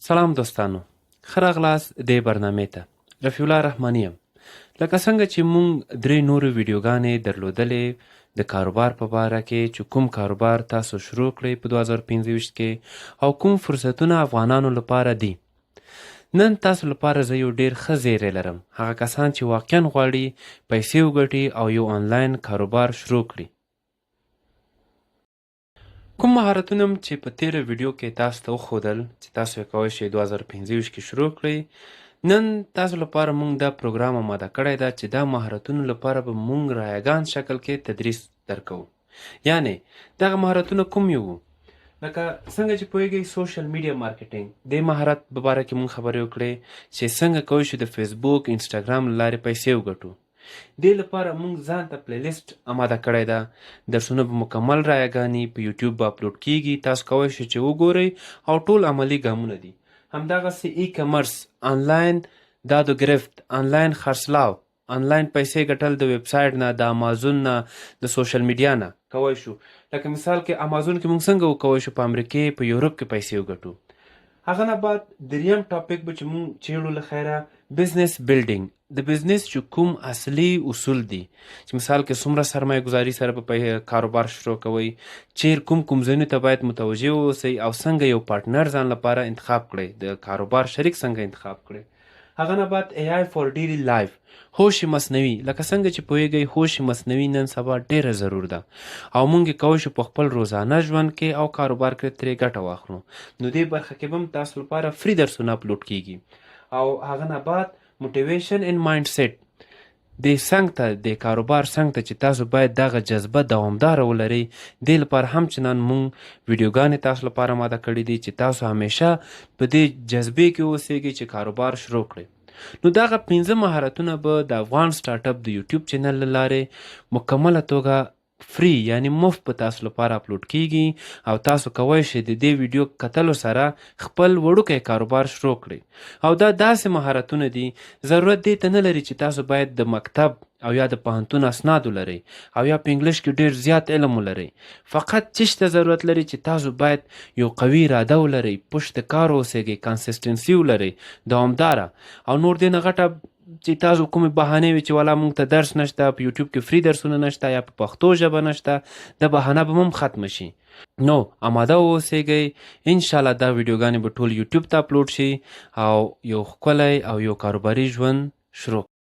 سلام دوستانو ښه راغلاست دې برنامې ته. رفیع الله رحماني یم. لکه څنګه چې مونږ درې نورې ویډیوګانې درلودلې د کاروبار په باره کې چې کوم کاروبار تاسو شروع کړئ په 2025 کې او کوم فرصتونه افغانانو لپاره دي. نن تاسو لپاره زه یو ډیر ښه زیری لرم، هغه کسان چې واقعا غواړي پیسې وګټي او یو آنلاین کاروبار شروع کړي. کوم مهارتونه چې په تیره ویډیو کې تاسو ته وښودل چې تاسو یې کولی شئ 2025 کې شروع کړئ، نن تاسو لپاره مونږ دا پروګرام آماده کړی ده چې دا مهارتونو لپاره به مونږ رایګان شکل کې تدریس درکوو. یعنی دغه مهارتونه کوم یو وو؟ لکه څنګه چې پوهیږئ social media marketing، دې مهارت په باره کې مونږ خبرې وکړې چې څنګه کولی شو د فیسبوک، انسټاګرام له لارې پیسې وګټو. دې لپاره مونږ ځان ته پلی لیست آماده کړی ده. درسونه به مکمل رایګاني په یوټیوب به اپلوډ کیږي، تاسو کولی شئ چې وګورئ او ټول عملي ګامونه دي. همدغسې e-commerce، آنلاین دادو گرفت، آنلاین خرڅلاو، آنلاین پیسې ګټل د ویب سایټ نه، د امازون نه، د social media نه کوی شو. لکه مثال کې امازون کې مونږ څنګه وکوی شو په امریکې، په یورپ کې پیسې وګټو. هغه نه بعد دریم topic به چې مونږ چیړو له خیره business building، د بزنس چې کوم اصلي اصول دي چې مثال کې څومره سرمایه ګذاري سره په کاروبار شروع کوئ، چیر کوم کوم ځایونو ته باید متوجه اوسئ او څنګه یو partner ځان لپاره انتخاب کړئ، د کاروبار شریک څنګه انتخاب کړئ. هغه نه بعد AI for daily life، هوش مصنوعي. لکه څنګه چې پوهیږئ هوش مصنوعي نن سبا ډیره ضرور ده او مونږ یې کولی شو په خپل روزانه ژوند کې او کاروبار کې ترې ګټه واخلو. نو دې برخه کې به هم تاسو لپاره free درسونه اپلوډ کیږي. او هغه نه بعد motivation and mindset، د څنګ ته د کاروبار څنګ ته چې تاسو باید دغه جذبه دوامداره ولرئ، دې لپاره هم چنان مونږ ویډیوګانې تاسو لپاره آماده کړې دي چې تاسو همیشه په دې جذبې کې اوسئ چې کاروبار شروع کړئ. نو دغه پنځه مهارتونه به د افغان سټارټ اپ د یوټیوب چینل له لارې مکمله توګه free یعنی مفت په تاسو لپاره اپلوډ کیږي او تاسو کولی شئ د دې ویډیو کتلو سره خپل وړوکی کاروبار شروع کړئ. او دا داسې مهارتونه دي، ضرورت دې ته نه لري چې تاسو باید د مکتب او یا د پوهنتون اسناد ولرئ او یا په انګلیش کې ډیر زیات علم ولرئ. فقط چیش ته ضرورت لري چې تاسو باید یو قوي اراده ولرئ، پشت کار اوسئ، consistency ولرئ دوامداره، او نور دې نه غټه چې تاسو کومې بهانې وي چې والا مونږ ته درس نشته، په یوټیوب کې free درسونه نشته یا په پښتو ژبه نشته، د بهانه به هم ختمه شي. نو آماده اوسئ، انشاءالله دا ویډیوګانې به ټول یوټیوب ته اپلوډ شي او یو ښکلی او یو کاروباري ژوند شروع.